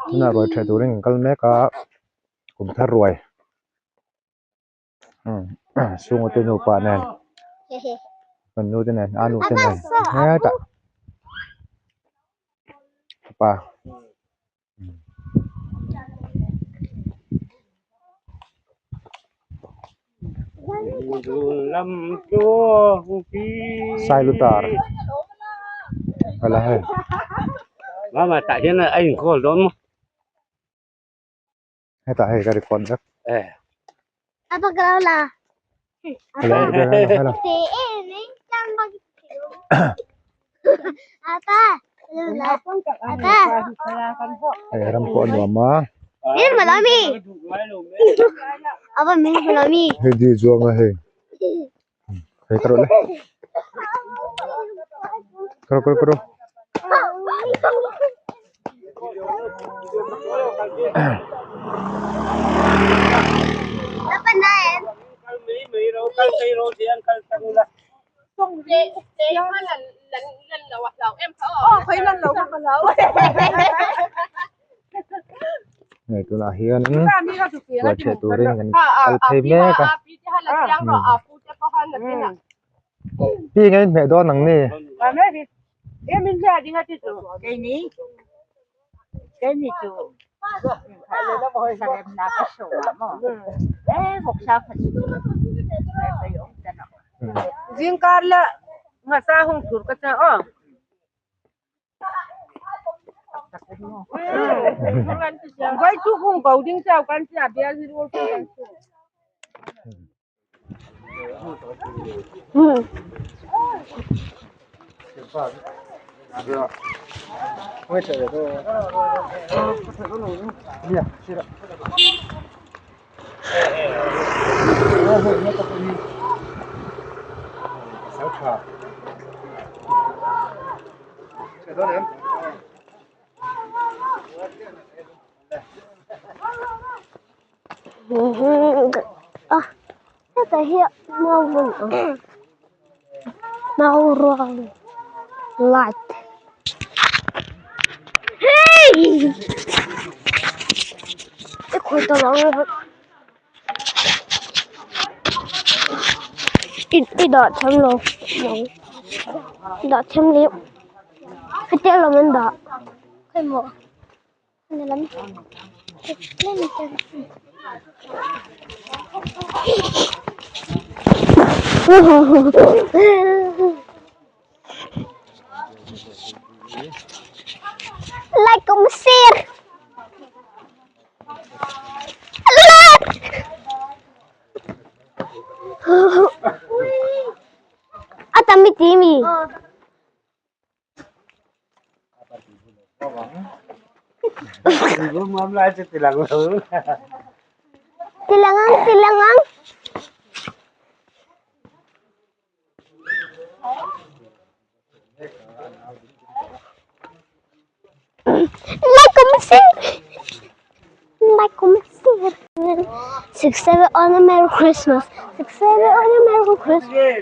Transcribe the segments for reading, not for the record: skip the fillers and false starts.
Tunah ruai ṭheh turin kan kal mek a kum thar ruai chhunga te nupa nen kan nu te nen a nu te nen hetah pa. Sailutar hala hei hetah hei ka record vek hello hello hello hei ram pawh a nuam a hei di zuang a hei hei ka rawh le ka rawh ka rawh ka rawh. Hei tunah hianin ruai ṭheh turin kan kal phei mek a pi nge in hmeh dawn ang ni? Zingkar la ngasa hung thur ka cha aw. Vai chu hung ko ding chau kan chia bial hi rul kan chu. Hetah hi mau hmun ang mau ruang light hei i khawi tawh lo ang i i dah thiam lo dah thiam leh hetiang alawm an dah khawimaw. Like kung share. A tam i ti mi. Tilangang tilangang. Like comment share. Like comment share. 6 7 on a Merry Christmas. 6 7 on a Merry Christmas.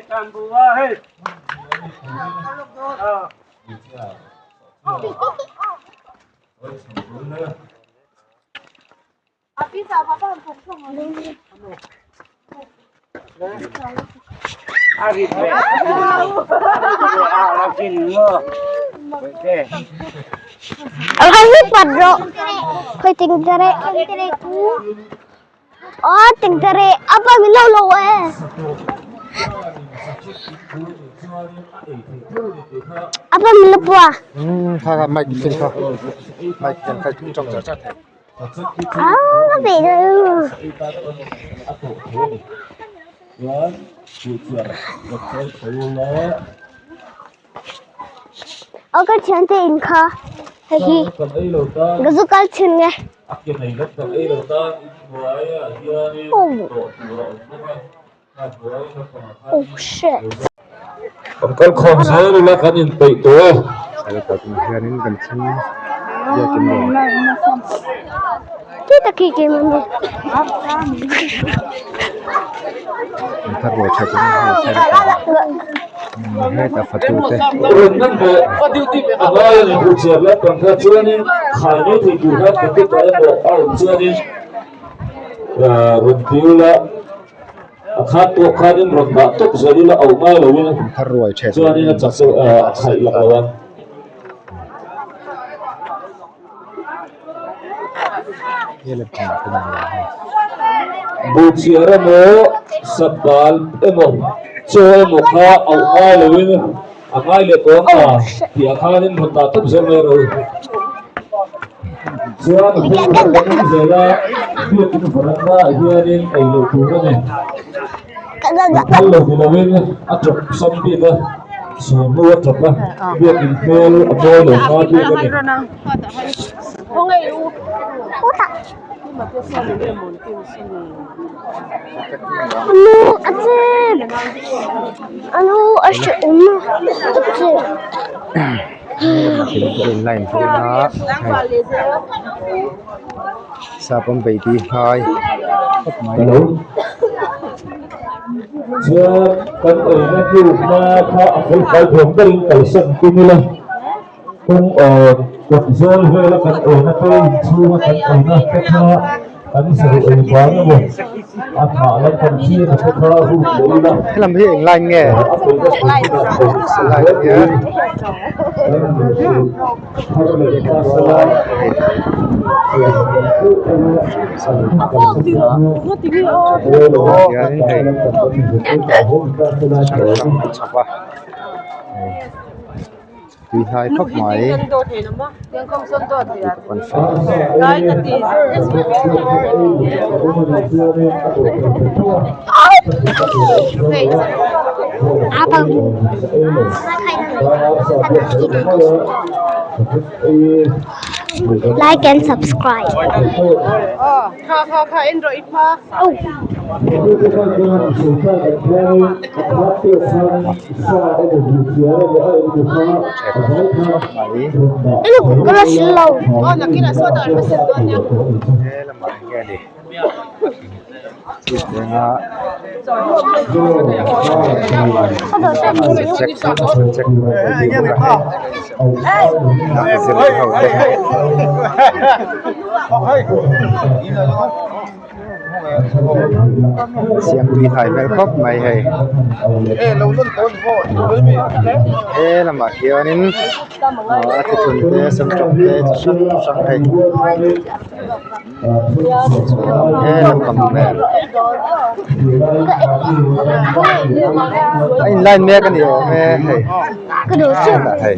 Khoi ting tere. Aw ting tere apa min lo lo e. Apa min lo pua. Kha kha mic ken kha mic ken kha tawng char char thei. Ah ve lo. Aw ka thiante in kha hei hi ka zu kal thin nge. Oh shit. Kan kal khawm zel ila kan inpeih tawh e. Hianin kan thleng biakin nuam. Khi tak khi khi mami. Thar ruai tha chu hei. Heta fatu te. Rawn nan ve a ngai a ni buhchiar lampang kha chuanin khai mai thei tur khan packet ah emaw a awm chuanin rawn ti ula a khat pawh khanin rawn dah tawp zel ila auh ngai loin chuanin a chak a khaih lak lo ang. Buhchiar emaw, satbal emaw, chaw emaw kha auh ngai loin a ngai leh tawh ang a tih ah khanin rawn dah tawp zel mai ro. Chuan hun kan awm zel a, biakin varanda ah hianin ei loh tur a ni. Phal lo ni loin a tawp sam bik a, sawmnu a tawp a, biakin hmel a mawi lo hma bik a ni. Sap an bei tih hlai khawp mai. Hello. Chuan kan eina hnu hma kha a felfai thawm berin kalsan tum ila. Kawng aw kawt zawl vela kan eina te inchhunga kan eina te kha kan sarih ei vang emaw a thah lam kan thlir te kha ruk leh ila. Helam hi eng line nge? A peihna tur hunah Sa line a nia. Thar leh ta sela Hian hei chi hrang hrang an chhawp a. Tui hlai khawp mai Like and subscribe. Siam tui hnai hmel khawp mai hei he lamah hianin a thuthlun te samtawk te chi hrang hrang hei he lampang vel a in line mek a ni awm e hei hei.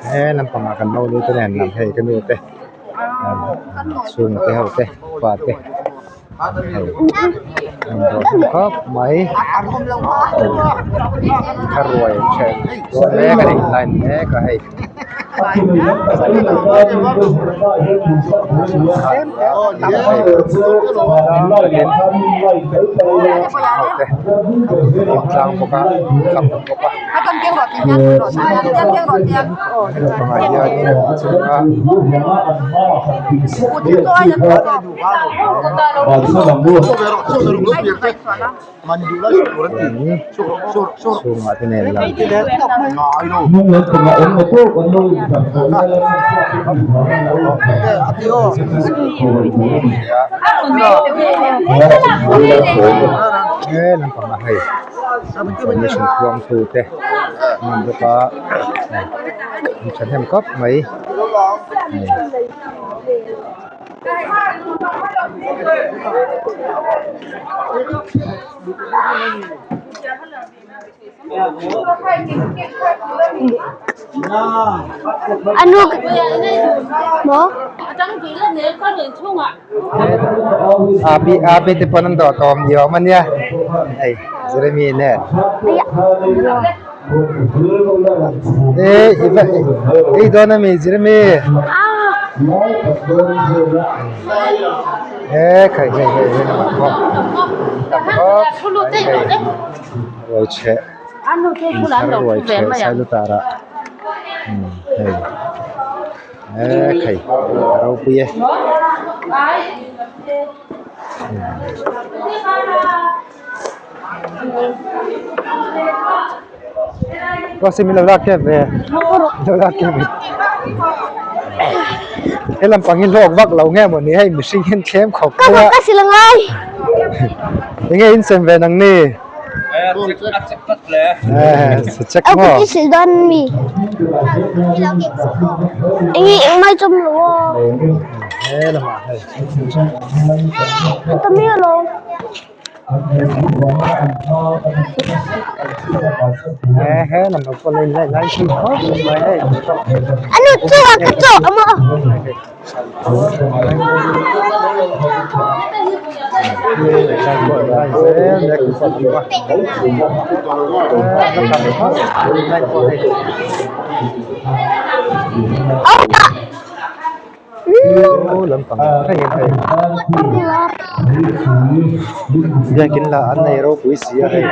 He lampangah kan lo lut a nen lam hei ka nu te chhungte te ho te pa te hei an dawr hnem khawp mai thlaruai an ṭhen dawn mek a ni line mek a hei. Tlang bawk a tlang bawk a naupangah hianin a chhung a. Chhungah te nen lang. He lampangah hei information khuang tu te an awm bawk a an thahnem khawp mai. Api api te pawn an dawh tawm ni awm a nia hei Jeremy nen eh i va ei dawn a mi Jeremy eh khai hei hei hei lamah pawh tam khawp mai hei ruai chheh thar ruai chheh sailutar ah hei eh khai a ropui e. Rosy min lo lak kep ve lo lak kep ve he lampang hi hlawk vak lo nge mawni hei mihring hian thlem khawp mai a Ka sil angai. Enge in sem ve nang ni? Check maw? Aku sil dawn mi. Enge engmah chawm lo aw. He lamah hei. Ka mi alawm. He he lam pawh lai lai lai hi khawp mai hei. Anu chu a ka chaw amaw. Biakin lah an nei ropui si a hei.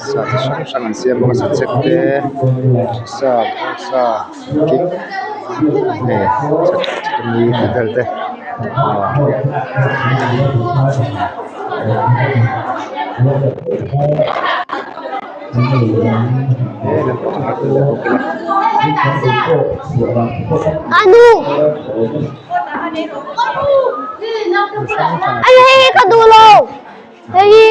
Sa chi hrang hrang an siam bawk a sachek te sa sa engkim hei chutney tih vel te Anu Anu hei hi ka duh lo hei hi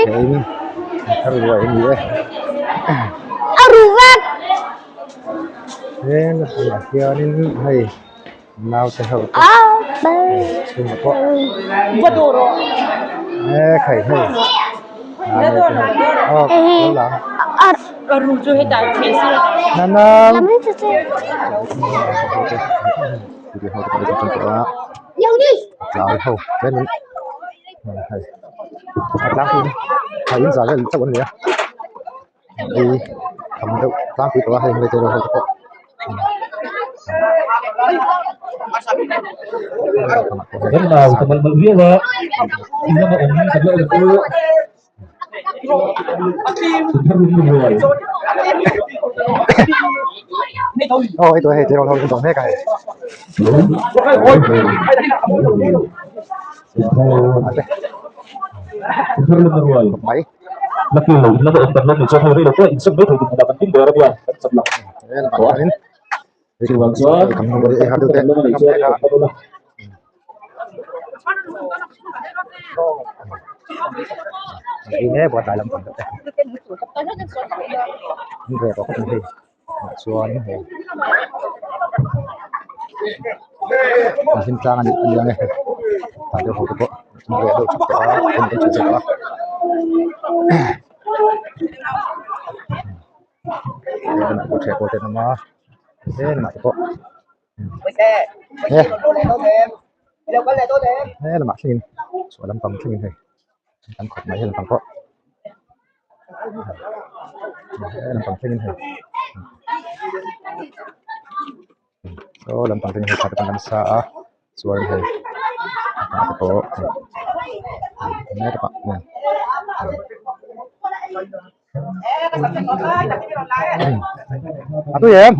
a ruh vek. Helaiah hianin hei naute ho te chhungah pawh e khai hei aw tlai ho tlemin hei a tlangpuiin a in zah vel chauh an ni a. Ei tam deuh tlangpui tawh a hei hmeichhe ho te pawh aw hei tawh hei tirawl ho an zawng mek a hei. Mai. Chuan hei an hlim tlang a nih a ni ang e tah deuh ho te pawh an reh deuh thap tawh a hun an chhun chho a heng pawh te an awm a tlem ah te pawh he he lamah thlengin chhuah lampang thlengin hei an khawp mai he lampang pawh. He lampang thlengin hei saw lampang thlengin hei thla te an sa a chuan hei ah te pawh hei a tui em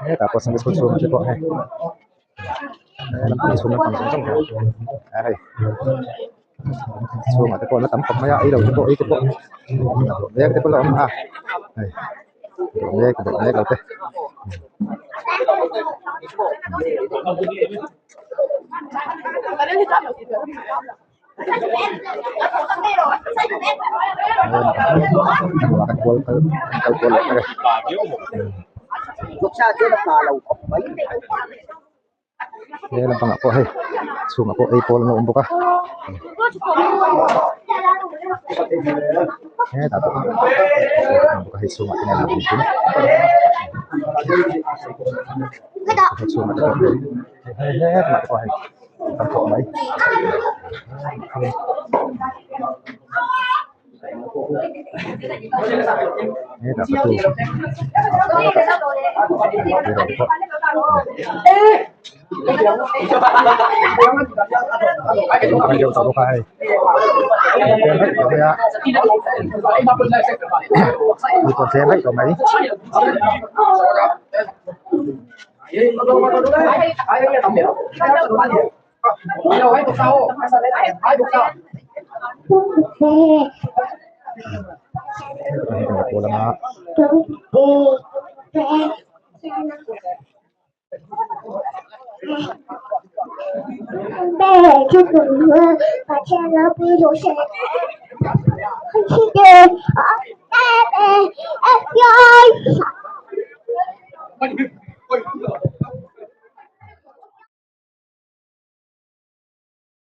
hetah pawh sunday school chhung te pawh hei. Chhung lampang zawng zawng a hei chhungah te pawh la tam khawp mai a ei lo te pawh ei te pawh mek te pawh la awm a hei mek deuh mek lo te. He lampangah pawh hei chhungah pawh ei pawl an lo awm bawk a hetah pawh hei chhungah te hian chhungah te pawh. Hetah pawh hei tam khawp mai. Hetah ka tu deuh tawh bawk a hei tlem daih tawh mai a mi pawh tlem daih tawh mai.